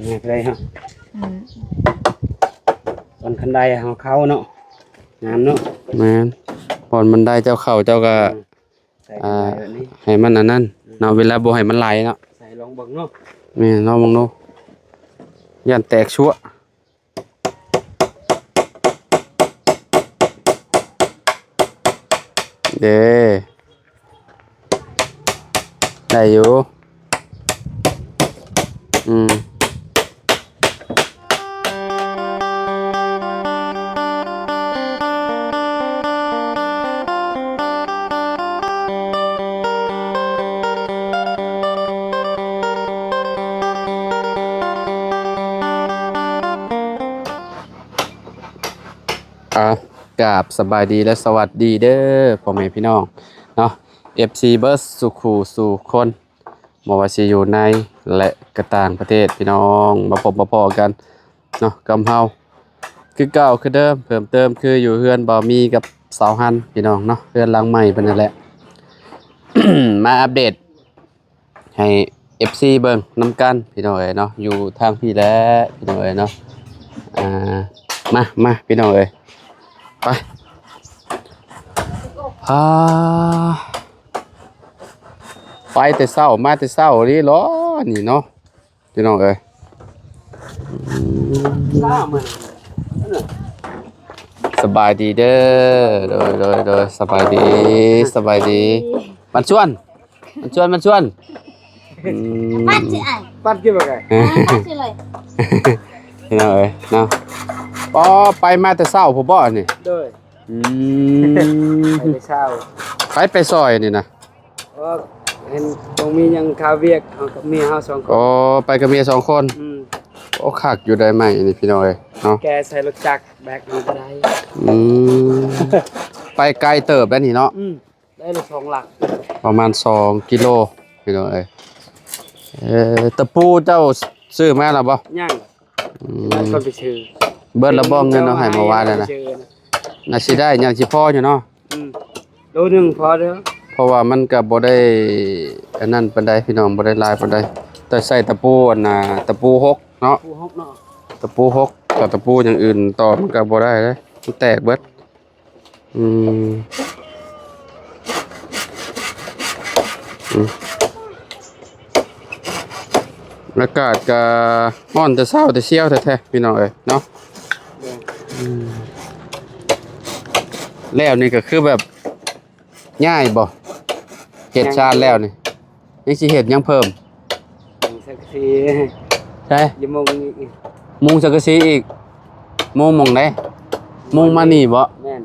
ງ່າຍໄປເລີຍເນາະ. ອືມ ບ່ອນຄັນໄດເຮົາເຂົ້າເນາະ ງາມເນາະ. ແມ່ນ ບ່ອນບັນໄດເຈົ້າເຂົ້າ ເຈົ້າກໍ ອືມ ໃສ່ ອ່າ ແບບນີ້ ໃຫ້ມັນອັນນັ້ນ ອືມ ເນາະ ເວລາບໍ່ໃຫ້ມັນໄຫຼເນາະ. ໃສ່ລອງເບິ່ງເນາະ. ແມ່ນ ລອງເບິ່ງດູ ຢ້ານແຕກຊົ່ວ. ເດ້ ໄດ້ຢູ່ ອືມ. ອ່າ ກາບສະບາຍດີ ແລະ ສະຫວັດດີເດີ ພໍ່ແມ່ພີ່ນ້ອງເນາະ ເອັຟຊີ ເບິດສູ່ຄູ່ສູ່ຄົນ ບໍ່ວ່າຊິຢູ່ໃນ ແລະ ກະຕ່າງປະເທດ ພີ່ນ້ອງ ມາພົບມາພໍ້ກັນເນາະ ກັບເຮົາຄືເກົ່າຄືເດີມ ເພີ່ມເຕີມຄືຢູ່ເຮືອນບ່າວມີກັບສາວຮັນ ພີ່ນ້ອງເນາະ ເຮືອນຫຼັງໃໝ່ເພິ່ນນັ້ນແຫຼະ ມາອັບເດດ ໃຫ້ເອັຟຊີເບິ່ງນຳກັນພີ່ນ້ອງເອີຍເນາະ ຢູ່ທາງພີ້ແຫຼະພີ່ນ້ອງເອີຍເນາະ. ອ່າ ມາ ມາພີ່ນ້ອງເອີຍ ໄປ ອ່າ ໄປແຕ່ເຊົ້າ ມາແຕ່ເຊົ້ານີ້ເນາະ ນີ້ເນາະ ພີ່ນ້ອງເອີຍ. ສະບາຍດີເດີ ໂດຍ ໂດຍ ໂດຍ ສະບາຍດີ ສະບາຍດີ ມັນຊວນ ມັນຊວນ ມັນຊວນ ອືມ ປັດຊິອ້າຍ ປັດກິນບໍ່ໄດ້ ອ່າ ປັດຊິເລີຍ ພີ່ນ້ອງເອີຍເນາະ. ອໍ ໄປມາແຕ່ເຊົ້າພຸ້ນບໍ່ນີ້? ໂດຍ ອືມ ໄປແຕ່ເຊົ້າ ໃຜໄປຊ່ອຍນີ້ນະ? ເອີ ເຫັນບໍ່ມີຫຍັງຄາວຽກ ເຮົາກັບເມຍເຮົາສອງຄົນ ອໍ ໄປກັບເມຍສອງຄົນ ອືມ ໂອ້ ຄັກຢູ່ໄດ໋ໄມ້ນີ້ ພີ່ນ້ອງເອີຍເນາະ ແກ່ໃສ່ລົດຈັກແບກເອົາກໍໄດ້ ອືມ ໄປໄກເຕີບໄດ໋ນີ້ເນາະ ອືມ ໄດ້ລະສອງຫຼັກ ປະມານສອງກິໂລ ພີ່ນ້ອງເອີຍ. ເອີ ຕະປູເຈົ້າຊື້ມາແລ້ວບໍ່? ຍັງ ອືມ ແລ້ວກໍໄປຊື້ ເບິດລະບໍ່ເງິນເຮົາໃຫ້ເມື່ອວານນັ້ນນະ? ໜ້າຊິໄດ້ ຍັງຊິພໍຢູ່ເນາະ ອືມ ໂລໜຶ່ງພໍເດີ ເພາະວ່າມັນກໍບໍ່ໄດ້ອັນນັ້ນປານໃດ ພີ່ນ້ອງ ບໍ່ໄດ້ຫຼາຍປານໃດ ແຕ່ໃສ່ຕະປູອັນນ່າ ຕະປູຫົກເນາະ ຕະປູຫົກເນາະ ຕະປູຫົກ ກັບຕະປູຢ່າງອື່ນຕໍ່ມັນກໍບໍ່ໄດ້ເດ້ ມັນແຕກເບິດ. ອືມ ອືມ ອາກາດກະຮ້ອນແຕ່ເຊົ້າແຕ່ຊຽວແທ້ໆ ພີ່ນ້ອງເອີຍເນາະ ອືມ ແລ້ວນີ້ກໍຄືແບບຍ້າຍບໍ່? ເຮັດຊານແລ້ວນີ້ ຍັງຊິເຮັດຫຍັງເພີ່ມ? ສັງກະສີ ໃສ? ຢູ່ມຸງອີກ ມຸງສັງກະສີອີກ ມຸງໝ່ອງໃດ? ມຸງມານີ້ບໍ່? ແມ່ນ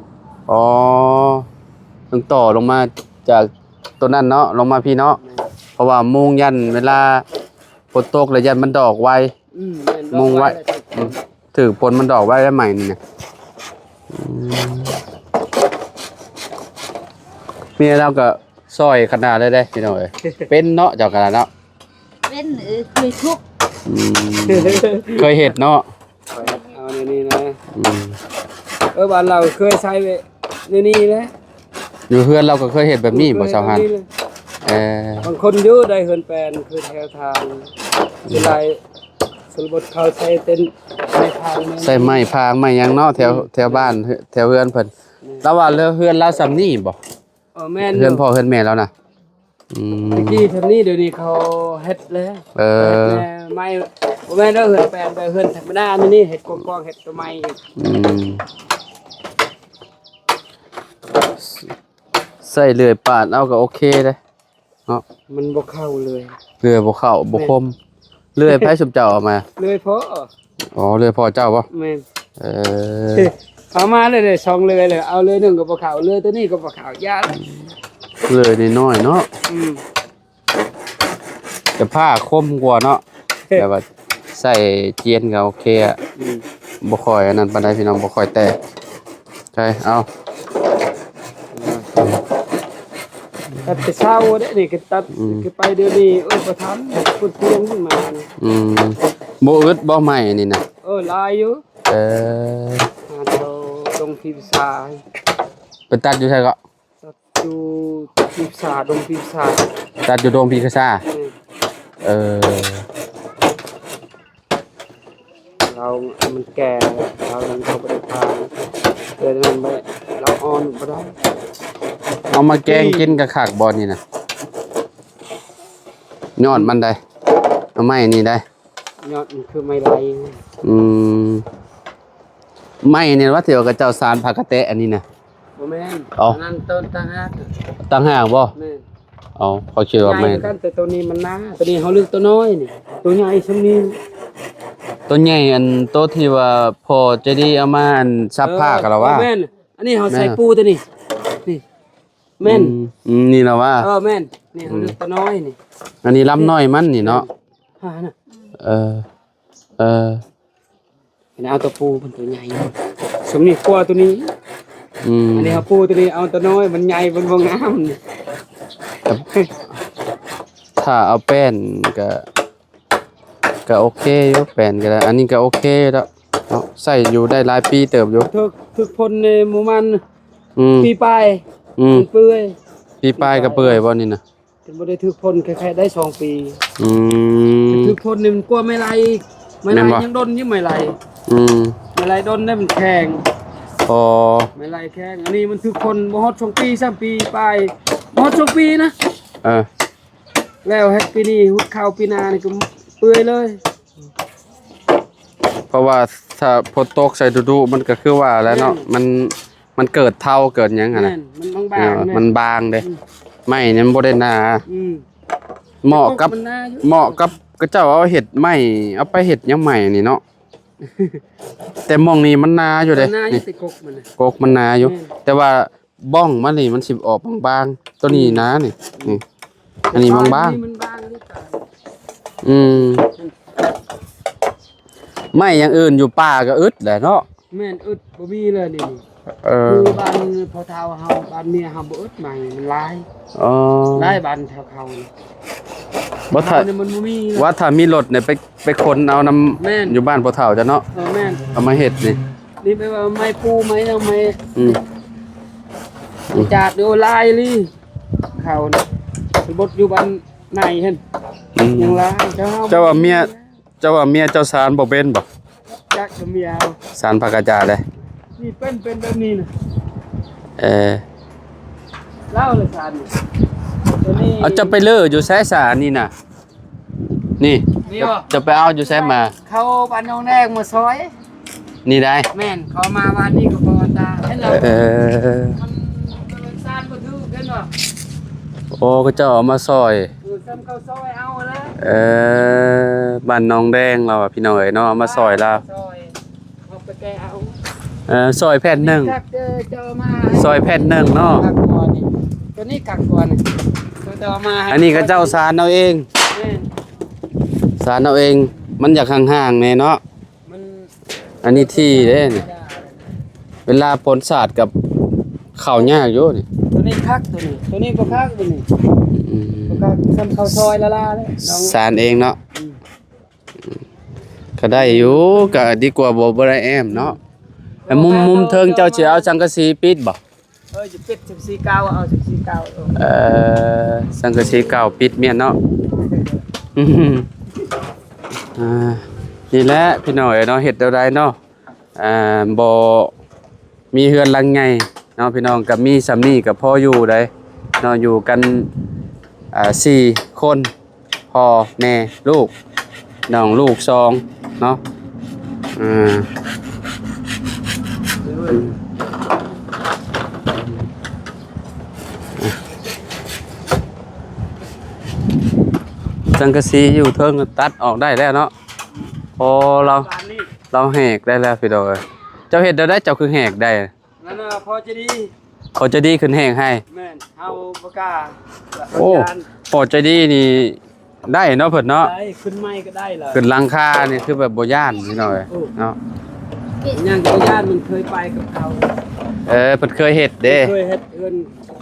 ອໍ ຕ້ອງຕໍ່ລົງມາຈາກໂຕນັ້ນເນາະ ລົງມາພີ້ເນາະ ແມ່ນ ເພາະວ່າມຸງຢ້ານເວລາຝົນຕົກແລ້ວຢ້ານມັນດອກໄວ ອືມ ແມ່ນ ມຸງໄວ້ ດອກໄວ ອືມ ຖືກຝົນມັນດອກໄວໄດ້ໃໝ່ນີ້ນະ ອືມ ເມຍລາວກໍ ຊ່ອຍຂະໜາດເລີຍເດ້ພີ່ນ້ອງເອີຍ ເປັນເນາະ ເຈົ້າຂະໜາດເນາະ ເປັນ ເອີ ເຄີຍທຸກ ອືມ ເຄີຍເຮັດເນາະ ເອົາແນວນີ້ນະ ອືມ ເອີ ບ້ານລາວເຄີຍໃຊ້ແນວນີ້ແຫຼະ ຢູ່ເຮືອນລາວກໍເຄີຍເຮັດແບບນີ້ບໍ່ ອືມ ຊາວຫັ້ນ ແບບນີ້ແຫຼະ ເອີ ບາງຄົນຢູ່ໄດ້ເຮືອນແປນ ຄືແຖວທາງ ອືມ ສ່ວນຫຼາຍ ຊົນນະບົດເຂົາໃຊ້ເຕັນ ໄມ້ພາງ ໃຊ້ໄມ້ພາງໄມ້ຫຍັງເນາະ ແຖວ ອືມ ແຖວບ້ານ ແຖວເຮືອນເພິ່ນ ແມ່ນ ລາວວ່າເຮືອນລາວສ່ຳນີ້ບໍ່? ອໍ ແມ່ນ ເຮືອນພໍ່ເຮືອນແມ່ລາວນະ ອືມ ແຕ່ກີ້ສ່ຳນີ້ ດຽວນີ້ເຂົາເຮັດແລ້ວ ເອີ ເຮັດແລ້ວ ໄມ້ ບໍ່ແມ່ນເດີ ເຮືອນແປນ ແບບເຮືອນທຳມະດານີ້ ເຮັດກວ້າງໆ ເຮັດຕົວໃໝ່ ອືມ ໃຊ້ເລື່ອຍປາດເອົາກໍໂອເຄເດ້ເນາະ ມັນບໍ່ເຂົ້າເລີຍ ເລື່ອຍບໍ່ເຂົ້າ ບໍ່ຄົມ ແມ່ນ ເລື່ອຍໃຜຊຸມເຈົ້າເອົາມາ? ເລື່ອຍພໍ່ ອໍ ເລື່ອຍພໍ່ເຈົ້າບໍ່? ແມ່ນ ເອີ ເອົາມາເລີຍເດ້ ສອງເລື່ອຍເລີຍ ເອົາເລື່ອຍໜຶ່ງກໍບໍ່ເຂົ້າ ເລື່ອຍໂຕນີ້ກໍບໍ່ເຂົ້າ ຢ້ານ ເລື່ອຍນ້ອຍໆເນາະ ອືມ ແຕ່ຜ້າຄົມກວ່າເນາະ ແບບວ່າໃຊ້ຈຽນກໍໂອເຄອະ ອືມ ບໍ່ຄ່ອຍອັນນັ້ນປານໃດພີ່ນ້ອງ ບໍ່ຄ່ອຍແຕກ ໃຊ່ ເອົາ ຕັດແຕ່ເຊົ້າເດ້ນີ້ ກໍຕັດ ອືມ ກໍໄປດຽວນີ້ ໂອ້ຍ ບໍ່ທັນ ພຸ້ນພຽງມານີ້ ອືມ ບໍ່ອຶດບໍ່ໄມ້ນີ້ນະ? ເອີ ຫຼາຍຢູ່ ເອີ ຫາແຖວດົງພີສາ ໄປຕັດຢູ່ໃສເກາະ? ຕັດຢູ່ພີສາ ດົງພີສາ ຕັດຢູ່ດົງພີສາ ອືມ ເອີ. ວມັນແກ່ ເຮົາຍັງເອົາບໍ່ໄດ້ຂາຍ ເທື່ອນັ້ນໄປ ລາວອ່ອນບໍ່ໄດ້. ເອົາມາແກງກິນກະຄັກບໍ່ນີ້ນະ? ຍອດມັນໃດ ເອົາໄມ້ນີ້ໃດ ຍອດມັນຄືໄມ້ໄລ. ອືມ ໄມ້ນີ້ວ່າທີ່ວ່າເຂົາເຈົ້າສານພາກະແຕະອັນນີ້ນະ? ບໍ່ແມ່ນ ເອົ້າ ອັນນັ້ນຕົ້ນຕ່າງຫາກ ຕ່າງຫາກບໍ່? ແມ່ນ. ເອົາ ຂ້ອຍຄິດວ່າແມ່ນ ໃຫຍ່ຄືກັນ ແຕ່ໂຕນີ້ມັນໜາ ໂຕນີ້ເຮົາເລືອກໂຕນ້ອຍນີ້ ໂຕໃຫຍ່ຊ່ຳນີ້ ໂຕໃຫຍ່ ອັນໂຕທີ່ວ່າພໍ່ໃຈດີເອົາມາ ອັນສັບຜ້າກະລະວ່າ ເອີ ແມ່ນ. ອັນນີ້ເຮົາໃສ່ປູໂຕນີ້ ນີ້ ແມ່ນ ອືມ ນີ້ລະວ່າ ເອີ ແມ່ນ. ນີ້ເຮົາເລືອກໂຕນ້ອຍນີ້ ອັນນີ້ລຳນ້ອຍມັນນີ້ເນາະ ຫານະ ເອີ ເອີ ເອົາໂຕປູເພິ່ນໂຕໃຫຍ່ ຊ່ຳນີ້ກວ່າໂຕນີ້. ອືມ ອັນນີ້ເຮົາປູໂຕນີ້ ເອົາໂຕນ້ອຍ ມັນໃຫຍ່ ມັນບໍ່ງາມ. ຖ້າເອົາແປ້ນກະ ກະໂອເຄຢູ່ ແປ້ນກະໄດ້ ອັນນີ້ກະໂອເຄຢູ່ດອກເນາະ ໃຊ້ຢູ່ໄດ້ຫຼາຍປີເຕີບຢູ່. ຖືກ ຖືກຝົນນີ້ປະມານ ອືມ ປີປາຍ ອືມ ມັນເປື່ອຍ ປີປາຍກະເປື່ອຍບໍ່ນີ້ນະ? ຈະບໍ່ໄດ້ຖືກຝົນ ແຄ່ໄດ້ສອງປີ. ອືມ ຖືກຝົນນີ້ມັນກວ່າໄມ້ໄລອີກ ໄມ້ໄລ ແມ່ນບໍ່? ຍັງດົນຢູ່ໄມ້ໄລ. ອືມ ໄມ້ໄລດົນໄດ້ ມັນແຂງ. ອໍ ໄມ້ໄລແຂງ ອັນນີ້ມັນຖືກຝົນບໍ່ຮອດສອງປີ ສາມປີປາຍ ບໍ່ຮອດສອງປີນະ. ເອີ ແລ້ວເຮັດປີນີ້ ຮຸດເຂົ້າປີໜ້ານີ້ກະເປື່ອຍເລີຍ. ເພາະວ່າຖ້າຝົນຕົກໃສ່ດຸໆ ມັນກະຄືວ່າແຫຼະເນາະ ແມ່ນ ມັນ ມັນເກີດເທົ້າເກີດຫຍັງຫັ້ນນະ. ແມ່ນ ມັນບາງໆ ເອີ ເດ້ ມັນບາງເດ້ ອືມ ໄມ້ນີ້ມັນບໍ່ໄດ້ໜາ. ອືມ ເໝາະກັບ ເໝາະກັບເຂົາເຈົ້າເອົາເຮັດໄມ້ ເອົາໄປເຮັດຫຍັງໄມ້ນີ້ເນາະ. ແຕ່ໝ່ອງນີ້ມັນໜາຢູ່ເດ້ ມັນໜາຢູ່ ນີ້ ແຕ່ກົກມັນນະ ກົກມັນໜາຢູ່ ແມ່ນ ແຕ່ວ່າ ບ້ອງມັນນີ້ມັນຊິອອກບາງໆ ໂຕນີ້ ອືມ ໜານີ້ ອືມ ນີ້ ອັນນີ້ບາງໆ ນີ້ມັນບາງຢູ່ກາງ. ອືມ ໄມ້ຢ່າງອື່ນຢູ່ປ່າກະອຶດແຫຼະເນາະ. ແມ່ນ ອຶດ ບໍ່ມີເລີຍນີ້ ເອີ ຄືບ້ານພໍ່ເຖົ້າເຮົາ ບ້ານເມຍເຮົາບໍ່ອຶດໄມ້ ມັນຫຼາຍ. ອໍ ຫຼາຍບ້ານແຖວເຂົານີ້ ບໍ່ ຖ້າ ມັນບໍ່ມີເລີຍ ວ່າຖ້າມີລົດນີ້ໄປ ໄປຂົນເອົານຳ ແມ່ນ ຢູ່ບ້ານພໍ່ເຖົ້າເຈົ້າເນາະ. ເອີ ແມ່ນ ເອົາມາເຮັດນີ້ ນີ້ແປວ່າໄມ້ປູ ໄມ້ຫຍັງ ໄມ້ ອືມ ອືມ ຈາດນີ້ ໂອ້ ຫຼາຍອີ່ຫຼີ ເຂົານີ້ ສົມມຸດຢູ່ບ້ານໃນຫັ້ນ ອືມ ຍັງຫຼາຍ. ເຈົ້າ ເຈົ້າວ່າເມຍ ເຈົ້າວ່າເມຍເຈົ້າສານບໍ່ເປັນບໍ່? ຈັກ ເມຍເຮົາ ສານພາກະຈາເດ້ ນີ້ເປັນ ເປັນແບບນີ້ນະ. ເອີ ລາວລະສານນີ້ ໂຕນີ້ ເອົາ ເຈົ້າໄປເລີຢູ່ໃສສານນີ້ນະ? ນີ້ ນີ້ບໍ່ ຈະ ຈະໄປເອົາຢູ່ໃສມາ? ເຂົາບ້ານໜອງແດງມາຊອຍ ນີ້ໄດ໋. ແມ່ນ ເຂົາມາວານນີ້ກະພໍຕາ ເຫັນແລ້ວ ເອີ ມັນ ມັນສານບໍ່ຖືກ ເຫັນບໍ່? ໂອ້ ເຂົາເຈົ້າເອົາມາຊອຍ ເອີ ສ່ຳເຂົາຊອຍເອົາແລ້ວ ເອີ ບ້ານໜອງແດງລາວ ພີ່ນ້ອງເອີຍເນາະ ເອົາມາຊອຍລາວ ຊອຍ ເອົາໄປແກະເອົາ ເອີ ຊອຍແຜ່ນໜຶ່ງ ຄັກເດີ ເຈົ້າເອົາມາໃຫ້ ຊອຍແຜ່ນໜຶ່ງເນາະ ຄັກກວ່ານີ້ ໂຕນີ້ຄັກກວ່ານີ້ ໂຕເຈົ້າເອົາມາໃຫ້ ອັນນີ້ເຂົາເຈົ້າສານເອົາເອງ ແມ່ນ ສານເອົາເອງ ມັນຢາກຫ່າງໆແດ່ເນາະ ມັນ ອັນນີ້ທີ່ເດ້ນີ້ ເວລາຝົນສາດກັບເຂົ້າຍາກຢູ່ນີ້ ໂຕນີ້ຄັກ ໂຕນີ້ ໂຕນີ້ບໍ່ຄັກ ໂຕນີ້ ອືມ ບໍ່ຄັກ ສ່ຳເຂົ້າຊອຍລະລາເດ້ ສານເອງເນາະ ອືມ ກະໄດ້ຢູ່ ກະດີກວ່າບໍ່ ບໍ່ໄດ້ແອ້ມເນາະ. ແລ້ວມຸມ ມຸມເທິງເຈົ້າຊິເອົາສັງກະສີປິດບໍ່? ເອີ ຈະປິດສັງກະສີເກົ່າ ເອົາສັງກະສີເກົ່າ ເອີ ສັງກະສີເກົ່າປິດແມ່ນເນາະ. ອ່າ ນີ້ແຫຼະພີ່ນ້ອງເອີຍເນາະ ເຮັດແນວໃດເນາະ ອ່າ ບໍ່ມີເຮືອນຫຼັງໃຫຍ່ເນາະພີ່ນ້ອງ ກະມີສ່ຳນີ້ກະພໍຢູ່ໄດ໋ເນາະ ຢູ່ກັນ ອ່າ ສີ່ຄົນ ພໍ່ແມ່ລູກ ນ້ອງລູກສອງເນາະ ອ່າ ສັງກະສີຢູ່ເທິງຕັດອອກໄດ້ແລ້ວເນາະ ພໍລາວ ລາວແຫກໄດ້ແລ້ວພີ່ນ້ອງເອີຍ. ເຈົ້າເຮັດແນວໃດເຈົ້າຄືແຫກໄດ້? ນັ້ນນະ ພໍໃຈດີ ພໍໃຈດີຂຶ້ນແຫກໃຫ້ ແມ່ນ ເຮົາບໍ່ກ້າ ໂອ້ ພໍໃຈດີນີ້ໄດ້ເນາະເພິ່ນເນາະ ໄດ້ ຂຶ້ນໃໝ່ກະໄດ້ລະ ຂຶ້ນຫຼັງຄານີ້ຄືແບບບໍ່ຢ້ານພີ່ນ້ອງເອີຍ ໂອ້ ເນາະ ຍັງບໍ່ຢ້ານ ມັນເຄີຍໄປກັບເຂົາ ເອີ ເພິ່ນເຄີຍເຮັດເດ້ ເຄີຍເຮັດເຮືອນ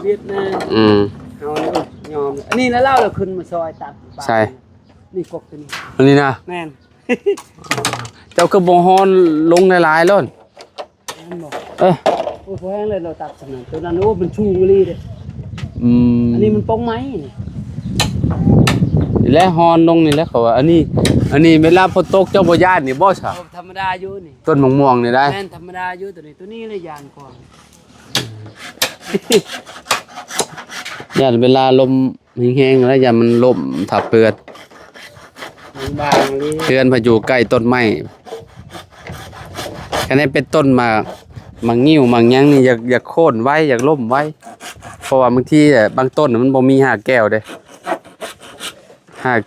ວຽດນາມ ອືມ ເຮົານີ້ຍອມ ອັນນີ້ລະລາວລະຂຶ້ນມາຊ່ອຍຕັດ ໃສ່ ນີ້ກົກໂຕນີ້ ອັນນີ້ນະ ແມ່ນ ເຈົ້າຄືບໍ່ຮ້ອນລົງຫຼາຍໆໂລດ ແມ່ນບໍ່? ເອີ ໂອ້ ພໍແຮງເລີຍ ລາວຕັດສ່ຳນັ້ນ ໂຕນັ້ນ ໂອ້ ມັນສູງອີ່ຫຼີເດ້ ອືມ ອັນນີ້ມັນປົງໄມ້ນີ້ ນີ້ແຫຼະ ຮ່ອນລົງນີ້ແຫຼະ ເຂົາວ່າ. ອັນນີ້ ອັນນີ້ເວລາຝົນຕົກເຈົ້າບໍ່ຢ້ານນີ້ບໍ່ຊະ? ເອົາ ທຳມະດາຢູ່ນີ້. ຕົ້ນໝາກມ່ວງນີ້ໄດ໋ ແມ່ນ ທຳມະດາຢູ່ໂຕນີ້. ໂຕນີ້ລະຢ້ານກວ່າ. ຢ້ານເວລາລົມ ແຮງໆ ແລ້ວຢ້ານມັນລົ້ມທັບເຮືອນ. ບາງໆ ເຮືອນເພິ່ນຢູ່ໃກ້ຕົ້ນໄມ້. ຄັນໃຫ້ເປັນຕົ້ນໝາກ ໝາກງິ້ວ ໝາກຫຍັງນີ້ ຢາກ ຢາກໂຄ່ນໄວ ຢາກລົ້ມໄວ. ເພາະວ່າບາງທີ ບາງຕົ້ນມັນບໍ່ມີຮາກແກ້ວເດ້. ຮາກ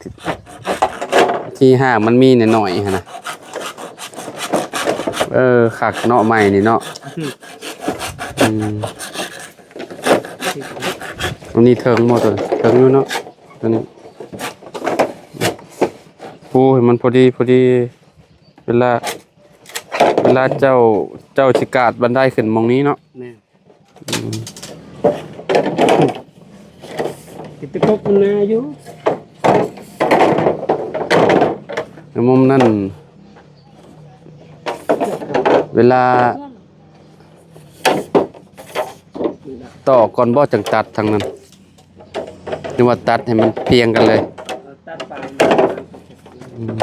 ທີ່ຮາກມັນມີໜ້ອຍໆ ຫັ້ນນະ. ເອີ ຄັກເນາະ ໄມ້ນີ້ເນາະ. ອືມ ອັນນີ້ເຖິງບໍ່ ຕົວເຖິງຢູ່ເນາະ ຕົວນີ້. ປູໃຫ້ມັນພໍດີ ພໍດີ ເວລາ ເວລາເຈົ້າ ເຈົ້າຊິກາດບັນໄດຂຶ້ນໝ່ອງນີ້ເນາະ. ແມ່ນ. ອືມ ເປັນຕະກົກມັນໜາຢູ່. ໃນມຸມນັ້ນ ເວລາຕອກກ່ອນບໍ່ ຈັ່ງຕັດທາງນັ້ນ ຫຼືວ່າຕັດໃຫ້ມັນພຽງກັນເລີຍ? ຕັດປາຍ. ອືມ.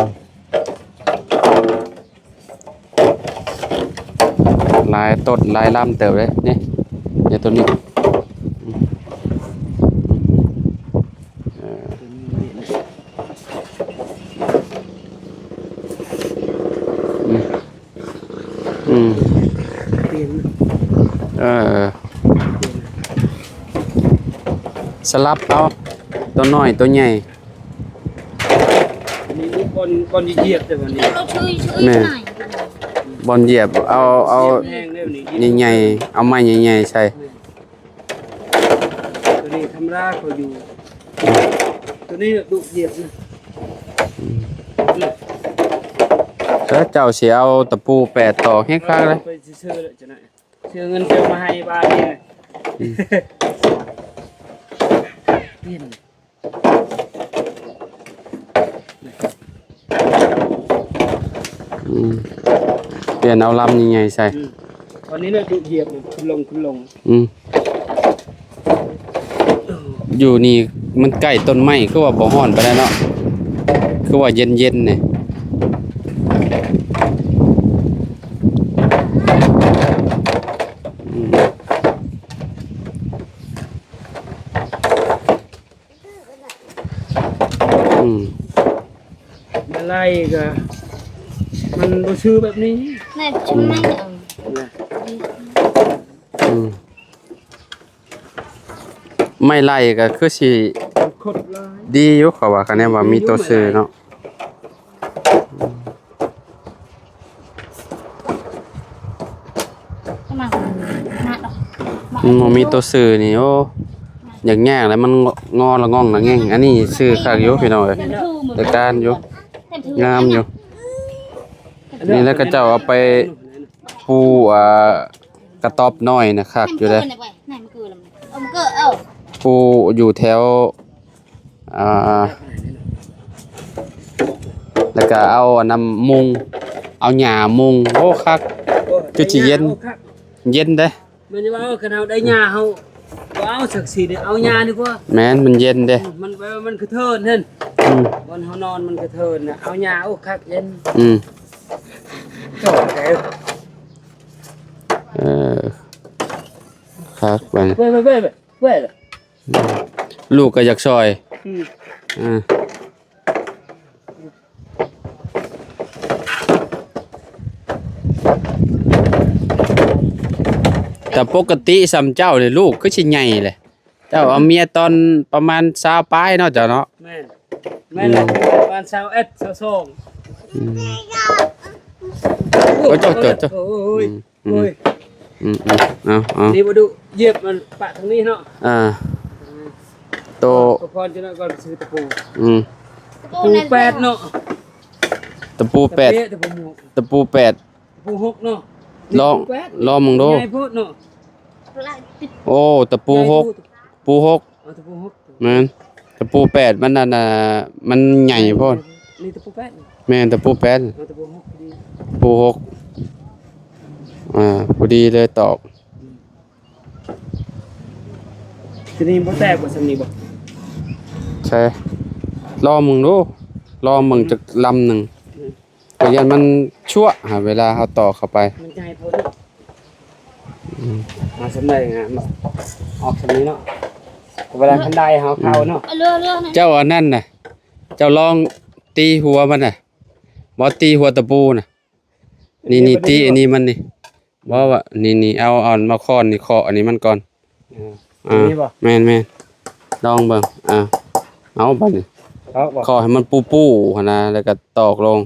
ຫຼາຍຕົ້ນຫຼາຍລຳເຕີບເດ້ນີ້ ນີ້ໂຕນີ້. ອືມ ເອີ ອືມ ອືມ ເອີ ສະຫຼັບເອົາ ໂຕນ້ອຍໂຕໃຫຍ່. ອັນນີ້ບ່ອນ ບ່ອນຢຽບເດ້ ບ່ອນນີ້. ແມ່ນ ບ່ອນຢຽບ ເອົາ ເອົາ ຢຽບແຮງເດ້ ນີ້ ໃຫຍ່ໆ ເອົາໄມ້ໃຫຍ່ໆໃສ່. ແມ່ນ ໂຕນີ້ທຳມະດາເຂົາຢູ່ ໂຕນີ້ດຸຢຽບນະ. ອືມ ແລ້ວເຈົ້າຊິເອົາຕະປູແປດຕອກແຮງຄັກເລີຍ. ໄປຊື່ໆ ເຈົ້ານະ ເຊື່ອເງິນເຈົ້າມາໃຫ້ບາດນີ້. ອືມ ປ່ຽນ ອືມ ປ່ຽນເອົາລຳໃຫຍ່ໆໃສ່. ອືມ ຕອນນີ້ນະ ດຸຢຽບຂຶ້ນລົງ ຂຶ້ນລົງ. ອືມ ຢູ່ນີ້ມັນໃກ້ຕົ້ນໄມ້ ຄືວ່າບໍ່ຮ້ອນປານໃດເນາະ ຄືວ່າເຢັນໆ ນີ້. ອືມ ອືມ ມາໄລ່ກໍມັນບໍ່ຊື່ແບບນີ້. ແມ່ນ ຈະໄມ້ ອືມ ອືມ ໄມ້ໄລ່ກໍຄືຊິ ມັນຄົດຫຼາຍ ດີຢູ່ ເຂົາວ່າ ຄັນແນວວ່າມີໂຕຊື່ເນາະ. ມັນບໍ່ມີໂຕຊື່ນີ້ ໂອ້ ຍາກໆ ແລ້ວມັນງໍລະງ່ອງລະແງ່ງ. ອັນນີ້ຊື່ຄັກຢູ່ພີ່ນ້ອງເອີຍ ແຕ່ການຢູ່ ງາມຢູ່. ນີ້ແຫຼະ ເຂົາເຈົ້າເອົາໄປປູ ອ່າ ກະຕອບນ້ອຍນະ ຄັກຢູ່ເດ້. ປູຢູ່ແຖວ ອ່າ ແລ້ວກະເອົາອັນນັ້ນມຸງ ເອົາຫຍ້າມຸງ. ໂອ້ ຄັກ ຄືຊິເຢັນ ເຢັນເດ້. ແມ່ນວ່າຄັນເຮົາໄດ້ຫຍ້າ ເຮົາບໍ່ເອົາສັກສີ ເອົາຫຍ້າດີກວ່າ. ແມ່ນ ມັນເຢັນເດ້ ມັນ ມັນກະເທີນຫັ້ນ. ອືມ ບ່ອນເຮົານອນມັນກະເທີນນະ ເອົາຫຍ້າ. ໂອ້ ຄັກ ເຢັນ. ອືມ ເອີ ຄັກ ໄປ ໄປ ໄປ ໄປ. ລູກກໍຢາກຊ່ອຍ. ອືມ ອ່າ ແຕ່ປົກກະຕິສ່ຳເຈົ້ານີ້ ລູກຄືຊິໃຫຍ່ເລີຍ. ເຈົ້າເອົາເມຍຕອນປະມານຊາວປາຍເນາະ ເຈົ້າເນາະ. ແມ່ນ ແມ່ນແຫຼະ ອືມ ປະມານຊາວເອັດ ຊາວສອງ. ອືມ ໂອ້ຍ ເຈົ້າເກີດ ເຈົ້າ ໂອ້ຍ ອືມ ອືມ ໂອ້ຍ ອືມ ອືມ ເອົາ ເອົາ ນີ້ບໍ່ດຸ ຢຽບມັນປະທາງນີ້ເນາະ. ອ່າ ໂຕ ຂໍພອນຈັກໜ້ອຍກ່ອນ ຊື້ຕະປູ. ອືມ ຕະປູແປດເນາະ ຕະປູແປດ ຕະປູແປດ ຕະປູຫົກເນາະ. ລອງ ລອງເບິ່ງດູ ໃຫຍ່ໂພດເນາະ. ໂອ້ ຕະປູຫົກ ຕະປູຫົກ. ເອົາຕະປູຫົກ ແມ່ນ ຕະປູແປດມັນອັນນ່າ ມັນໃຫຍ່ໂພດ. ນີ້ຕະປູແປດ ແມ່ນ ຕະປູແປດ ເອົາຕະປູຫົກພໍດີ ຕະປູຫົກ ອ່າ ພໍດີເລີຍຕອກ. ອືມ ໂຕນີ້ບໍ່ແຕກບໍ່ ສ່ຳນີ້ບໍ່? ໃຊ່ ລອງເບິ່ງດູ ລອງເບິ່ງຈັກລຳໜຶ່ງ ອືມ ກໍຢ້ານມັນຊົ່ວຫາເວລາເຮົາຕອກເຂົ້າໄປ ມັນຈະໃຫ້ຜົນ ອືມ ມາສ່ຳໃດງາມ ອອກສ່ຳນີ້ເນາະ ເວລາຄັນໄດເຮົາເຂົ້າເນາະ ເອີ ເລືອກ ເລືອກນະ ເຈົ້າອັນນັ້ນນະ ເຈົ້າລອງຕີຫົວມັນນະ ບໍ່ຕີຫົວຕະປູນະ ນີ້ ນີ້ ຕີອັນນີ້ມັນນີ້ ບໍ່ວ່າ ນີ້ ນີ້ ເອົາ ເອົາອັນມາຄ້ອນນີ້ ເຄາະອັນນີ້ມັນກ່ອນ ເອີ ອ່າ ນີ້ບໍ່ ແມ່ນໆ ລອງເບິ່ງ ອ່າ ເອົາບາດນີ້ ເຄາະບໍ່ ເຄາະໃຫ້ມັນປູໆຫັ້ນນະ ແລ້ວກໍຕອກລົງ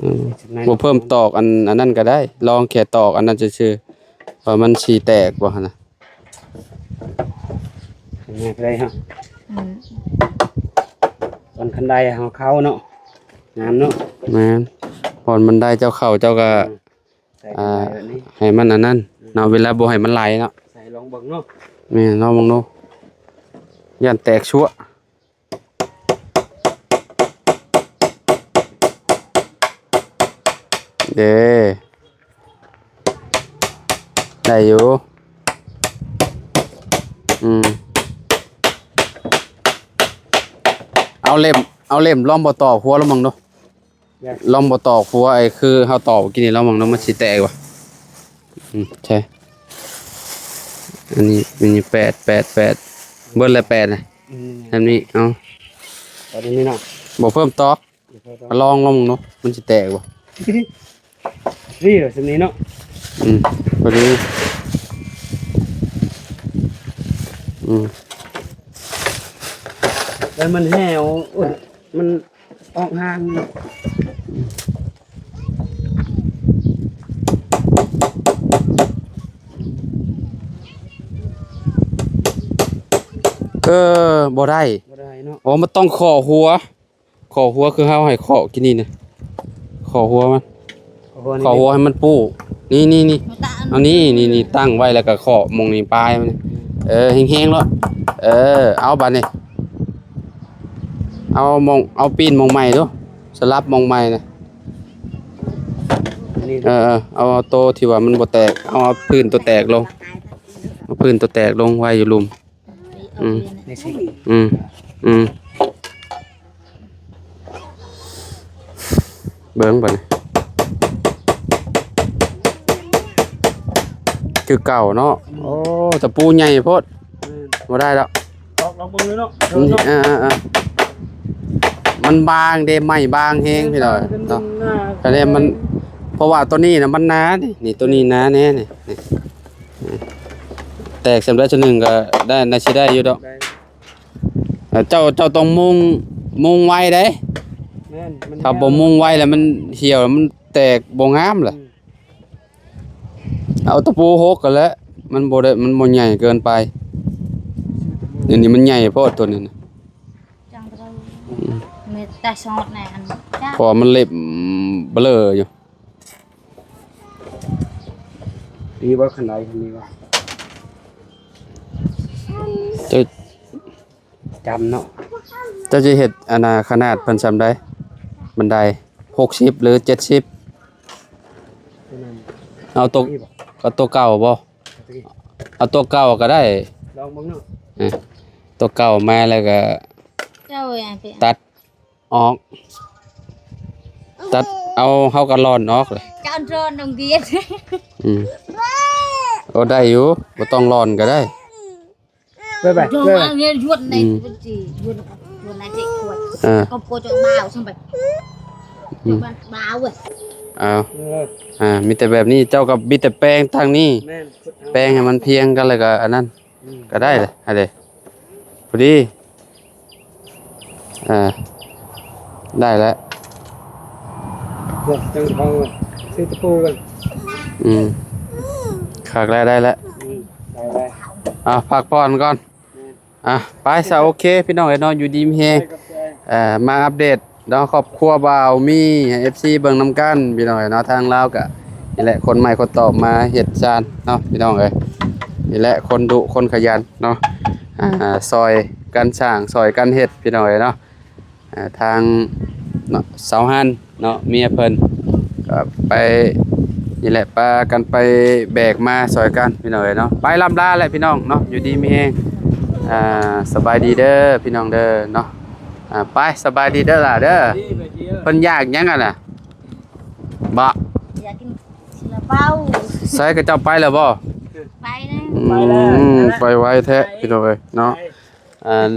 ອືມ ບໍ່ເພີ່ມຕອກອັນ ອັນນັ້ນກໍໄດ້ ລອງແຄ່ຕອກອັນນັ້ນຊື່ໆ ວ່າມັນຊິແຕກບໍ່ຫັ້ນນະ. ເປັນໄງ ເປັນໄງຮະ? ອືມ ຕອນຄັນໄດເຮົາເຂົ້າເນາະ ງາມເນາະ ແມ່ນ ບ່ອນບັນໄດເຈົ້າເຂົ້າ ເຈົ້າກໍ ອືມ ໃສ່ ອ່າ ຄັນໄດແບບນີ້ ໃຫ້ມັນອັນນັ້ນ ອືມ ເນາະ ເວລາບໍ່ໃຫ້ມັນໄຫຼເນາະ ໃສ່ລອງເບິ່ງເນາະ ແມ່ນ ລອງເບິ່ງເນາະ ຢ້ານແຕກຊົ່ວ. ເດ້ ໄດ້ຢູ່ ອືມ ເອົາເຫຼັ້ມ ເອົາເຫຼັ້ມລອງບໍ່ຕອກຫົວລະເບິ່ງດູ ລອງບໍ່ຕອກຫົວ ໄອ້ຄືເຮົາຕອກກີ້ນີ້ລອງເບິ່ງດູ ມັນຊິແຕກບໍ່? ອືມ ໃຊ່ ອັນນີ້ ອັນນີ້ແປດ ແປດ ແປດ ເບິດແລ້ວແປດນະ ອືມ ແບບນີ້ ເອົາ ແບບນີ້ເນາະ ບໍ່ເພີ່ມຕອກ ບໍ່ເພີ່ມຕອກ ລອງ ລອງເບິ່ງເນາະ ມັນຊິແຕກບໍ່? ນີ້ແຫຼະ ສ່ຳນີ້ເນາະ ອືມ ພໍດີ ອືມ ແລ້ວມັນແຫ້ວ ໂອ້ຍ ມັນ ອອກຫ່າງ ເອີ ບໍ່ໄດ້ ບໍ່ໄດ້ເນາະ ໂອ້ ມັນຕ້ອງເຄາະຫົວ ເຄາະຫົວຄືເຮົາໃຫ້ເຄາະກີ້ນີ້ນະ ເຄາະຫົວມັນ ເຄາະຫົວໃຫ້ມັນປູ້ ນີ້ໆໆ ເອົານີ້ ນີ້ໆ ຕັ້ງໄວ້ ແລ້ວກໍເຄາະໝ່ອງນີ້ປາຍມັນ ເອີ ແຮງໆໂລດ ເອີ ເອົາບາດນີ້ ເອົາໝ່ອງ ເອົາປີ້ນໝ່ອງໃໝ່ດູ ສະຫຼັບໝ່ອງໃໝ່ນະ ນີ້ ເອີໆ ເອົາ ເອົາໂຕທີ່ວ່າມັນບໍ່ແຕກ ເອົາ ເອົາພື້ນໂຕແຕກລົງ ເອົາພື້ນໂຕແຕກລົງໄວ້ຢູ່ລຸ່ມ ອືມ ນີ້ຊິ ອືມ ອືມ ເບິ່ງບາດນີ້ ຄືເກົ່າເນາະ ໂອ້ ຕະປູໃຫຍ່ໂພດ ແມ່ນ ບໍ່ໄດ້ດອກ ຕອກລອງເບິ່ງເລີຍເນາະ ອືມ ເອີໆໆ ມັນບາງເດ້ ໄມ້ບາງແຮງພີ່ນ້ອງເນາະ ກະແນມັນ ເພາະວ່າໂຕນີ້ນະມັນໜານີ້ ນີ້ ໂຕນີ້ໜາແນ່ນີ້ ນີ້ ແຕກສ່ຳໃດສ່ຳໜຶ່ງກໍໄດ້ ໜ້າຊິໄດ້ຢູ່ດອກ ໄດ້ ເອີ ເຈົ້າ ເຈົ້າຕ້ອງມຸງ ມຸງໄວເດ້ ແມ່ນ ມັນ ຖ້າບໍ່ມຸງໄວແລ້ວມັນຫ່ຽວ ມັນແຕກບໍ່ງາມລະ ອືມ ເອົາຕະປູຫົກກໍແຫຼະ ມັນບໍ່ໄດ້ ມັນບໍ່ໃຫຍ່ເກີນໄປ ອັນນີ້ມັນໃຫຍ່ໂພດໂຕນີ້ນະ ຈັງເລີຍ ອືມ ມີແຕ່ຊອດໃນອັນ ເພາະວ່າມັນເລັບເບລີຢູ່ ມີບໍ່ ຄັນໄດ ມີບໍ່ ເຈົ້າ ຈຳເນາະ ເຈົ້າຊິເຮັດອັນນ່າ ຂະໜາດເພິ່ນສ່ຳໃດ ບັນໄດ ຫົກສິບ ຫຼື ເຈັດສິບ ເອົາໂຕ ເອົາໂຕເກົ່າບໍ່ ເອົາໂຕເກົ່າກໍໄດ້ ລອງເບິ່ງເນາະ ເອີ ໂຕເກົ່າມາແລ້ວກໍ ເຈົ້າ ຕັດ ອອກ ຕັດເອົາ ເຮົາກໍລ່ອນອອກເລີຍ ຈະເອົາໂດຣນລົງກຽດ ອືມ ໂອ້ ໄດ້ຢູ່ ບໍ່ຕ້ອງລ່ອນກໍໄດ້ ເບິ່ງໄປ ເບິ່ງໄປ ອືມ ເອີ ເອົາ ເອົາ ມີແຕ່ແບບນີ້ ເຈົ້າກໍມີແຕ່ແປງທາງນີ້ ແມ່ນ ແປງໃຫ້ມັນພຽງກັນ ແລ້ວກໍອັນນັ້ນ ອືມ ກໍໄດ້ແຫຼະ ອັນເດ ພໍດີ ອ່າ ໄດ້ແລ້ວ ເນາະ ຈັ່ງເອົາ ຊື້ຕະປູກ່ອນ ອືມ ຄັກແລ້ວ ໄດ້ແລ້ວ ອືມ ໄດ້ ໄດ້ ອ່າ ພັກຜ່ອນກ່ອນ ແມ່ນ ອ່າ ໄປຊະ ໂອເຄ ພີ່ນ້ອງເອີຍເນາະ ຢູ່ດີມີແຮງ ເອີ ມາອັບເດດ ເນາະ ຄອບຄົວບ່າວມີ ໃຫ້ເອັຟຊີເບິ່ງນຳກັນ ພີ່ນ້ອງເອີຍເນາະ ທາງລາວກະນີ້ແຫຼະ ຄົນໃໝ່ຄົນຕອບມາເຮັດຊານເນາະ ພີ່ນ້ອງເອີຍ ນີ້ແຫຼະ ຄົນດຸຄົນຂະຫຍັນເນາະ ອ່າ ຊ່ອຍກັນສ້າງ ຊ່ອຍກັນເຮັດ ພີ່ນ້ອງເອີຍເນາະ ອ່າ ທາງເນາະ ສາວຮັນເນາະ ເມຍເພິ່ນ ກໍໄປ ນີ້ແຫຼະ ປາກັນໄປແບກມາຊ່ອຍກັນ ພີ່ນ້ອງເອີຍເນາະ ໄປລ່ຳລາແຫຼະ ພີ່ນ້ອງເນາະ ຢູ່ດີມີແຮງ ອ່າ ສະບາຍດີເດີພີ່ນ້ອງເດີເນາະ. ອ່າ ໄປ ສະບາຍດີເດີຫຼ້າເດີ. ເພິ່ນຢາກຫຍັງຫັ້ນນະ? ບໍ່ ຢາກກິນຊາລາເປົາ. ໃສ ຂະເຈົ້າໄປແລ້ວບໍ່? ໄປແລ້ວ. ອືມ ໄປແລ້ວ ໄປໄວແທ້ພີ່ນ້ອງເອີຍເນາະ. ອັນ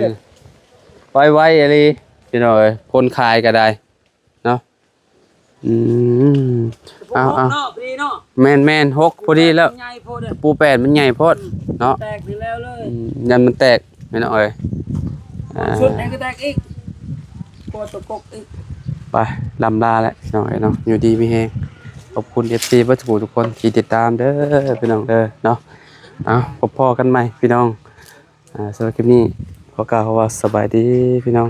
ໄປໄວອີ່ຫຼີພີ່ນ້ອງເອີຍ ຄົນຂາຍກໍໄດ້ເນາະ. ອືມ ເອົາໆ ເນາະ ພໍດີເນາະ. ແມ່ນໆ ຫົກພໍດີແລ້ວ. ໃຫຍ່ໂພດເດ້ ຕະປູແປດມັນໃຫຍ່ໂພດເນາະ. ອືມ ແຕກນີ້ແລ້ວເລີຍ. ອືມ ຢ້ານມັນແຕກພີ່ນ້ອງເອີຍ. ອ່າ ຊຸດໃດກໍແຕກອີກ ກົວຕົວກົກອີກ. ໄປ ລ່ຳລາແຫຼະພີ່ນ້ອງເອີຍເນາະ. ຢູ່ດີມີແຮງ ຂອບຄຸນເອັຟຊີເບິດທຸກຜູ້ທຸກຄົນທີ່ຕິດຕາມເດີພີ່ນ້ອງເດີເນາະ. ເອົາ ພົບພໍ້ກັນໃໝ່ພີ່ນ້ອງ. ອ່າ ສຳລັບຄລິບນີ້ຂໍກ່າວຄຳວ່າສະບາຍດີພີ່ນ້ອງ.